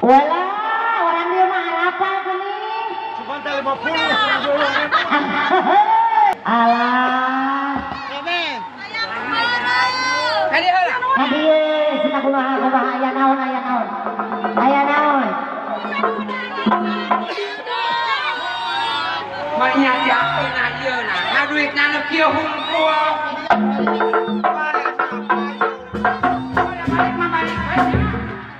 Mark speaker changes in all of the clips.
Speaker 1: Walah, orang dia mah harapan geuning.
Speaker 2: Cuma teh 50 dulu.
Speaker 1: Alah.
Speaker 3: Kali heula.
Speaker 1: Kadieu cenah kumaha kumaha, aya naon, aya naon? Aya naon?
Speaker 3: Maknya diakeun ayeuna. Ngaduitna nu kieu hungkul. Balik mah balik we nya. Nah, kieu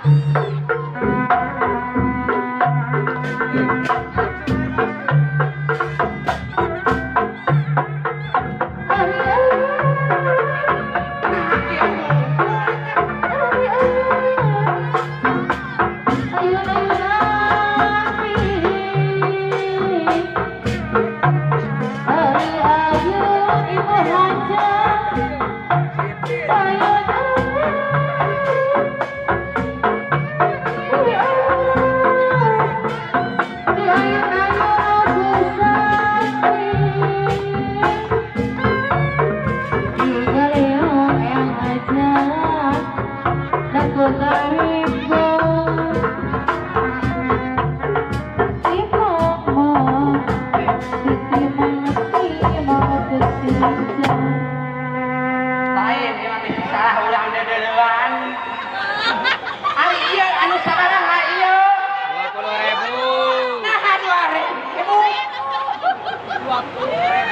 Speaker 3: hungkul.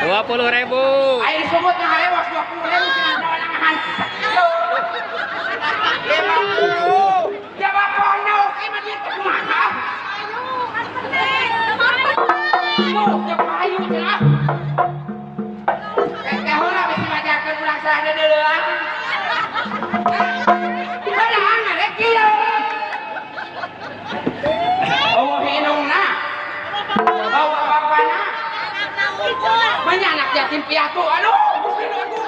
Speaker 4: 20.000.
Speaker 3: Ayo disebut ngaharewas 20.000 cenah naon 50. Ya bapak naon ieu mah duit kumaha?
Speaker 5: Ayo, kan penting.
Speaker 3: Tuh, ya payu cenah. Teh heula bisi majakeun urang sarana deuleuan. Padahal rek kieu. Eueuh indungna. Eueuh bapana. Banyak anak yatim piatu, aduh, Gusti aduh.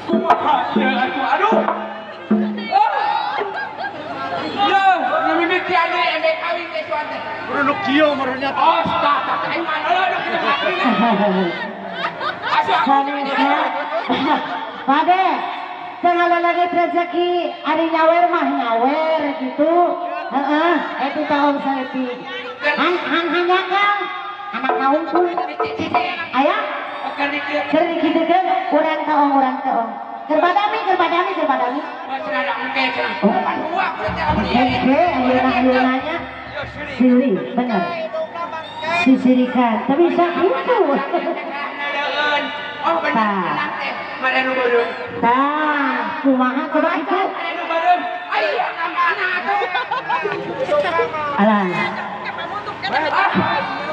Speaker 3: Kumaha ieu atuh, aduh. Yo, nu mimitian deui embe kawin teh suan teh.
Speaker 2: Nu kieu meureunnya.
Speaker 3: Oh, tah tah aing mah leuh kieu mah. Asuh aku.
Speaker 1: Pade, teu lagi rezeki ari nyawer mah nyawer gitu. Heeh, eta tahu saeutik. Han han hanjakal. Anak naungkul aya keur dikitukeun urang taong urang taong keur badami keur badami keur badami oke ayeuna nya siri bener sisirikan tapi bisa kitu
Speaker 3: oh bener teh mana nu beureum
Speaker 1: tah kumaha coba kitu
Speaker 3: aya ka mana atuh
Speaker 1: alah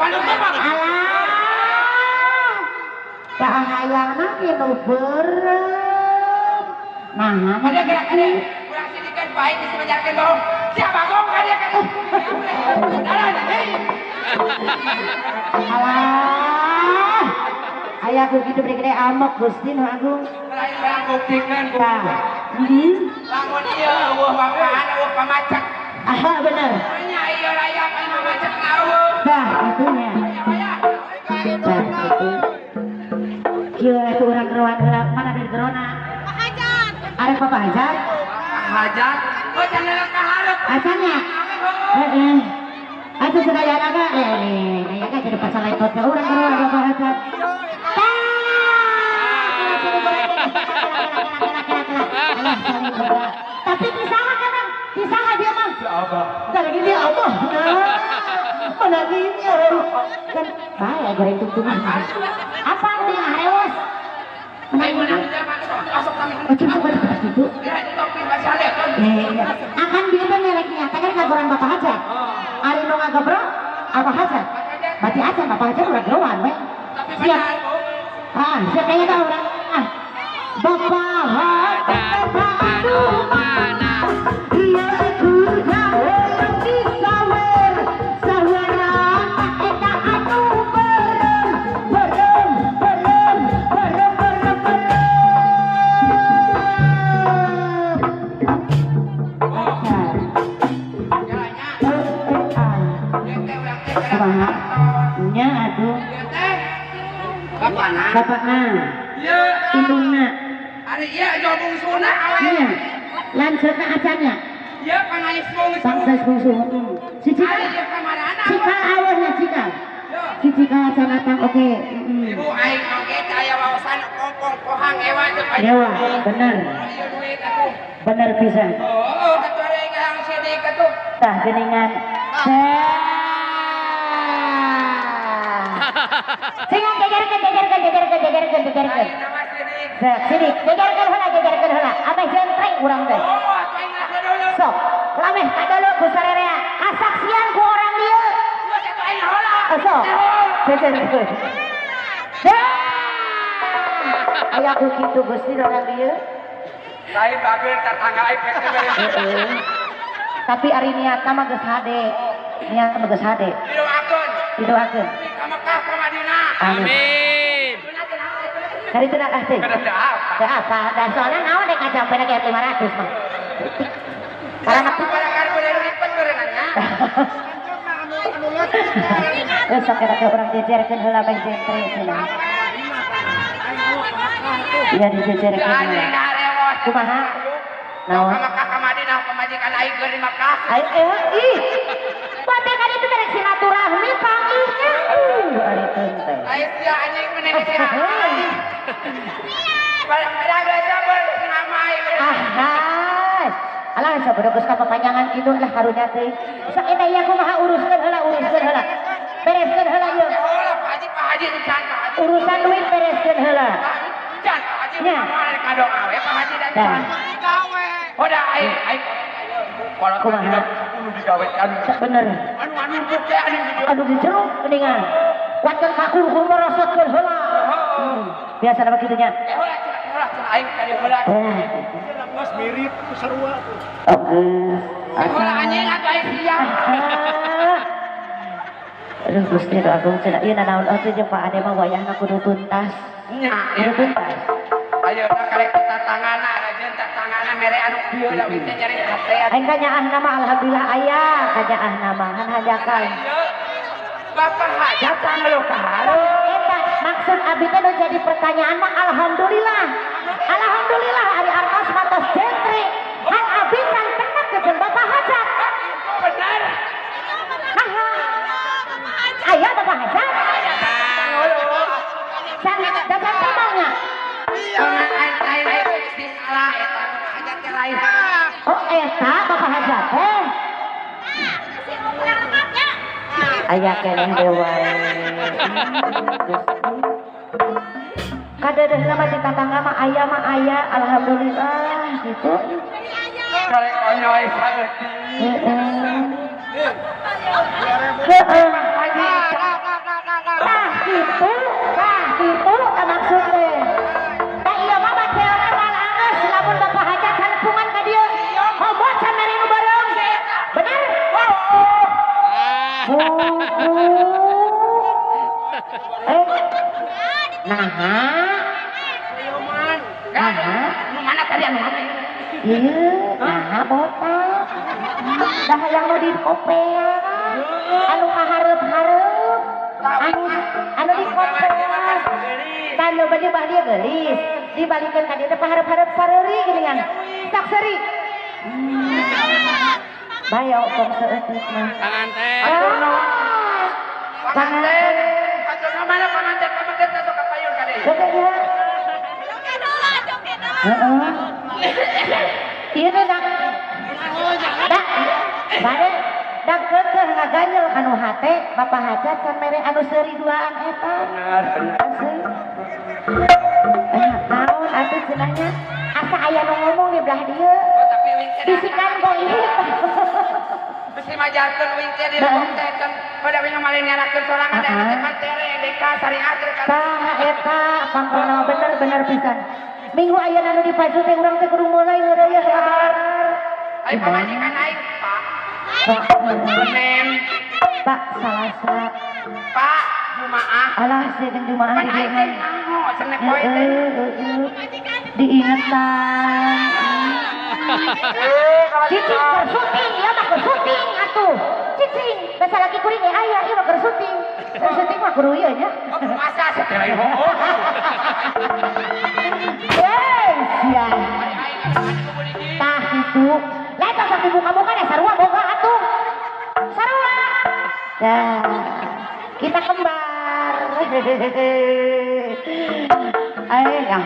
Speaker 1: alah bahayana nu beureum nah
Speaker 3: ada gerak ada urang sidikan baik geus majarkeun bohong sia bagong ka dia kan
Speaker 1: alah aya ku kitu beri gede amok Gusti nu agung
Speaker 3: lain urang buktikeun
Speaker 1: tah
Speaker 3: lamun ieu eueuh bapaan eueuh pamacek
Speaker 1: aha bener
Speaker 3: nya ieu rayap aya mamacek eueuh
Speaker 1: tah itunya tah itu kieu atuh urang geroan heula mana di gerona
Speaker 5: Hajat
Speaker 1: arek Bapak Hajat
Speaker 3: Hajat oh cenah ka hareup
Speaker 1: acannya heeh atuh sadayana ga aya ga jadi pasal lepot ka urang geroan Bapak Hajat tah tapi pisaha kan pisaha dia mah abah lagi dia abah mana gini kan bahaya goreng tungtungan apa dia harewas
Speaker 3: menang
Speaker 1: gitu akan dia teh merek nyata kan kagoran Bapak Hajat ari nu ngagobro Abah Hajat berarti aja Bapak Hajat urang geroan we siap ah siap kayaknya dah urang ah Bapak Hajat anu mana ieu kuda hoyong disawer saweran eta anu beureum beureum beureum beureum beureum beureum kumaha nya atuh
Speaker 3: bapana
Speaker 1: bapana
Speaker 3: ieu
Speaker 1: indungna
Speaker 3: ari ieu jual bungsuna awe
Speaker 1: nya lanceukna acannya
Speaker 3: ieu pangais bungsu
Speaker 1: pangais bungsu si cikal cikal aweuhna cikal si cikal acan atang oke
Speaker 3: ibu aing oge teh aya wawasan kongkong kohang ewa teh
Speaker 1: ewa bener bener pisan
Speaker 3: oh atuh ari hayang sidik atuh
Speaker 1: tah geuningan singan gegerkeun gegerkeun gegerkeun gegerkeun gegerkeun sidik gegerkeun heula gegerkeun heula ameh jentreng urang teh sok lameh kadulu ku sarerea kasaksian ku orang dieu sok gegerkeun aya ku kitu Gusti orang dieu
Speaker 3: lain bageun tetangga aing
Speaker 1: tapi ari niatna mah geus hade niat mah geus hade
Speaker 3: didoakeun
Speaker 1: didoakeun
Speaker 3: ka Mekah ka Madinah
Speaker 4: amin
Speaker 1: kari teu ah teh teu apa da soalna naon dek ngajampena ge 500 mah karena geus sok eta urang jejerkeun heula bae jentre cenah ieu dijejerkeun heula kumaha naon
Speaker 3: ka Mekah ka Madinah pamajikan aing keur di Mekah
Speaker 1: aing ih bade ka ditu rek silaturahmi panggihnya ari teh
Speaker 3: aing sia anjing meneh sia
Speaker 1: ah alah sabodo geus kapapanjangan kitu lah karunya teh sok eta ieu kumaha uruskeun heula uruskeun heula bereskeun heula ieu
Speaker 3: heula Pak Haji Pak Haji
Speaker 1: Urusan duit bereskeun heula.
Speaker 3: Can Pak Haji mah kado awe Pak Haji dan can. Hoda aing aing kolot
Speaker 1: kumaha?
Speaker 3: 10 digawe anu.
Speaker 1: Bener.
Speaker 3: Anu anu buke anu
Speaker 1: anu dijeruk geuningan. Kuatkeun kaku kudu merosotkeun heula. Biasa nama kitu nya.
Speaker 3: Heula heula aing kali heula.
Speaker 2: Geus mirip sarua tuh.
Speaker 1: Oke.
Speaker 3: Heula anjing atuh aing siang.
Speaker 1: Aduh Gusti nu agung cenah ieu nanaon atuh jeung Pak Ade mah wayahna kudu tuntas.
Speaker 3: Nya,
Speaker 1: kudu tuntas.
Speaker 3: Ayeuna karek tatangana rajeun tatangana mere anu kieu da wing teh nyari hate.
Speaker 1: Aing kanyaahna mah alhamdulillah aya kanyaahna mah han hajakan.
Speaker 3: Bapak hajat can ka hareup.
Speaker 1: Eta maksud abi teh nu jadi pertanyaan mah alhamdulillah. Alhamdulillah ari artos mah tos jentre. Han abi can penak jeung Bapak hajat.
Speaker 3: Itu bener.
Speaker 1: Naha. Aya Bapak hajat. Can dacan tambangnya. Oh eta Bapak hajat teh. Aya keneh dewa. Kadeudeuna mah di tatangga mah aya mah aya alhamdulillah gitu.
Speaker 3: Karek onyoy saeutik.
Speaker 1: Heeh. Heeh. Tah kitu, tah kitu ka maksud teh. Tah ieu mah baceona moal anggeus lamun Bapak hajat hanepungan ka dieu. Komo can mere nu beureum. Bener? Naha? Naha?
Speaker 3: Nu mana tadi anu mana?
Speaker 1: Ieu, naha botak. Dah yang nu di kopean. Anu kahareup-hareup. Anu anu di kopean. Tah loba dia bah dia geulis. Dibalikeun ka dieu teh pahareup-hareup sareuri geuningan. Sok seuri. Bayo tong saeutik mah.
Speaker 3: Panganten. Panganten. Panganten mana panganten? Panganten teh sok kapayun ka deui.
Speaker 1: Joget ya. Heeh. Ieu teh dak. Dak. Bade dak keukeuh ngaganyel kanu hate Bapak hajat can mere anu seuri duaan eta.
Speaker 3: Bener, bener.
Speaker 1: Naon atuh cenahnya? Asa aya nu ngomong di belah dieu.
Speaker 3: Tapi wing teh
Speaker 1: bisikan goib.
Speaker 3: Bisi majarkeun wing teh dilebongkeun pada wing malin nyalakeun sorangan da teh pantere deka syariat kan.
Speaker 1: Tah eta pangkono bener-bener pisan. Minggu ayeuna nu dipaju teh urang teh kudu mulai heureuy kabar.
Speaker 3: Ai pamajikan aing, Pak. Senin,
Speaker 1: Pak Salasa,
Speaker 3: Pak Jumaah.
Speaker 1: Alah sieun Jumaah
Speaker 3: Pan aing teh nganggo cenah poe teh.
Speaker 1: Diingetan. Cicing keur syuting, ieu mah keur syuting atuh. Cicing, basa laki kuring ge aya, ieu mah keur syuting. Keur syuting mah kudu ieu nya.
Speaker 3: Oh, masa teh lain hooh.
Speaker 1: Hei, sia. Tah kitu. Lain sok dibuka-buka da sarua boga atuh. Sarua. Dah. Kita kembar. Ayo, yang.